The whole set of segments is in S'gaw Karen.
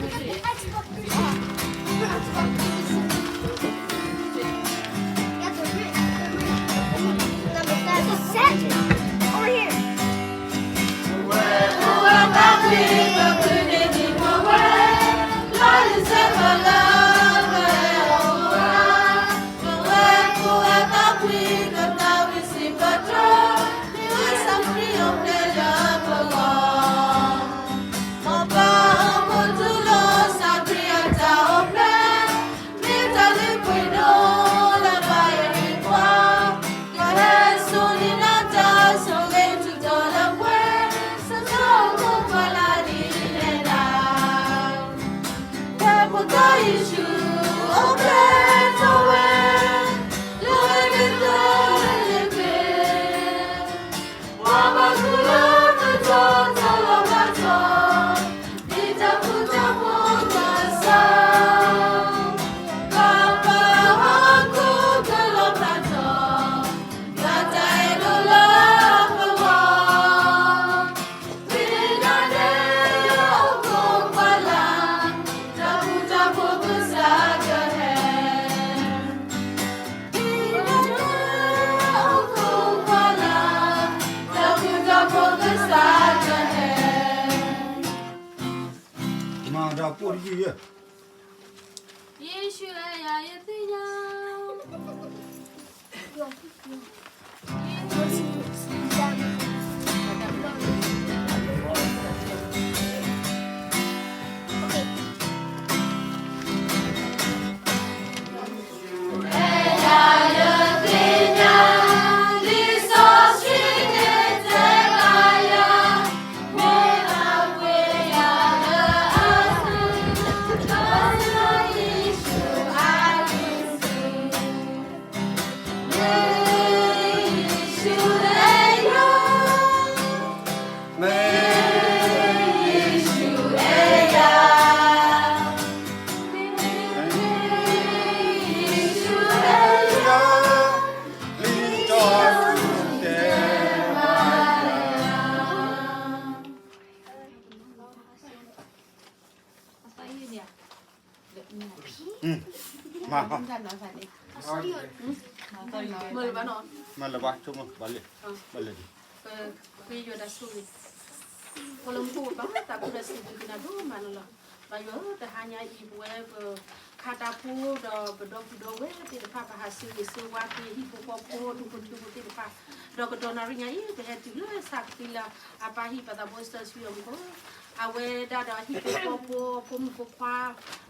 Over here. Mada put you here. Yeshu, eh, ya, ya, ya. Mၢ်လၢၤဘၣ်,ဆိကမိၣ်ဘၣ်လံ, ဘၣ်လၢၤဒံး. ပဃ့ယွၤတၢ်ဆိၣ်ဂ့ၤ, ပလၢမူခိၣ်ဘၣ် တၢ်ကူၣ်တၢ်စူၢ်က့ၤနာ်ဒိၣ်မးန့ၣ်လီၤ. ဘၣ်ယွၤဧၢ, တဟါညါအံၤ ပဝဲပခါတၢ်ဖိဒီးပဒီပုၢ်ဒီဝဲၢ်သ့ၣ်တဖၣ် ပဟးဆၢဂ့ၤဆၢဝါက့ၤဟံၣ်ဖိဃီဖိ ဒူဖိထၢဖိသ့ၣ်တဖၣ်, ဒီးကတီၢ်နၣ်ရံၣ်ညါအံၤ ပဟဲတုၤလၢဆၣ်ဃံလၤအပၢ်ဟံၣ် ပသးဘိစီဆှံအမူခိၣ် အဝဲဒၣ်ဒီးဟံၣ်ဖိဃီဖိ ဖိမုၣ်ဖိခွါ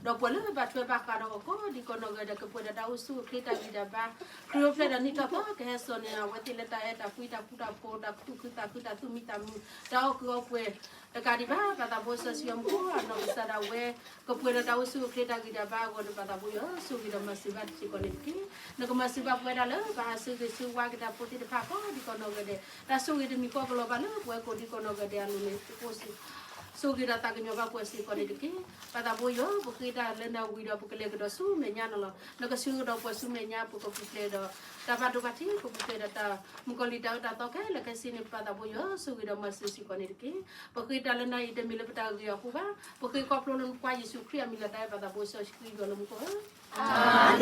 ဒီးပှၤလၢဘၣ်ထွဲဘၣ်ဃးဒီးအီၤကိးဒံးကီးနီၢ်ဂၤဒဲး ကပှဲၤဒီးတၢ်အိၣ်ဆူၣ်အိၣ်ချ့တၢ်ဂံၢ်တၢ်ဘါ, ခရံာ်အိၣ်ဖျဲၣ်ဒီးနံၣ်ထီၣ်သီကဟဲစိာ်န့ၣ် အဝဲသ့ၣ်လၢတၢ်အဲၣ်တၢ်ကွံတၢ်ဃူတၢ်ဖိး တၢ်သူၣ်ခုသးခု တၢ်သူၣ်မံသးမုာ် တၢ်အီၣ်ကုးအီပှဲၤ တကးဒံးဘၣ် ပသးဘိစီဆှံအမူခိၣ် အနီၢ်ကစၢ်ဒၣ်ဝဲ ကပှဲၤဒီးတၢ်အိၣ်ဆူၣ်အိၣ်ချ့တၢ်ဂံၢ်တၢ်ဘါအဂီၢ်န့ၣ် ပသးဘိယွၤ ဆိၣ်ဂ့ၤဒီးမၤစၢၤဘၣ်စ့ၢ်ကီးန့ၣ်တက့ၢ်. နကမၤစၢၤဘၣ်ပဝဲဒၣ်လၢ ပဟးဆၢဂ့ၤဆၢဝါက့ၤတၢ်ဖိသ့ၣ်တဖၣ်ကိးဒံးကီးနီၢ်ဂၤဒဲး, တၢ်ဆိၣ်ဂ့ၤတမံၤဃီကလီၤဘၣ်လၢပဝဲကိးဒံးကီးနီၢ်ဂၤဒဲးအလိၤန့ၣ် အိၣ်စ့ၢ် ဆိၣ်ဂ့ၤဒီးသးကညီၤဘၣ်ပှၤစ့ၢ်ကီးန့ၣ်တက့ၢ်. ပသးဘိယွၤ ပဃ့တၢ်လၢနၤဝံၤဒီး ပကလဲၤကဒီးဆူမဲာ်ညါန့ၣ်လီၤ. နကဆှၢကဒီးပှၤဆူမဲာ်ညါ ပကပူၤဖျဲးဒီး တၢ်ဘၣ်ဒိဘၣ်ထံး ပပူၤဖျဲးဒီးတၢ်မုၣ်ကီၤလံၢ်တၢ်အၢတၢ်သီခဲလၢာ်ခဲဆ့န့ၣ် ပသးဘိယွၤ ဆိၣ်ဂ့ၤဒီးမၤစၢၤစ့ၢ်ကီးန့ၣ်တက့ၢ်. ပဃ့တၢ်လၢနၤအံၤ တမ့ၢ်လၢပတၢ်ဂ့ၤအဃိဘၣ်, ပဃ့ခီဖျိလၢနဖိခွါယ့ၣ်ၡူးခရံာ်အမံၤလီၤ တၢ်အဲၣ်ပသးဘိစီဆှံယွၤလၢမူခိၣ်ဧၢ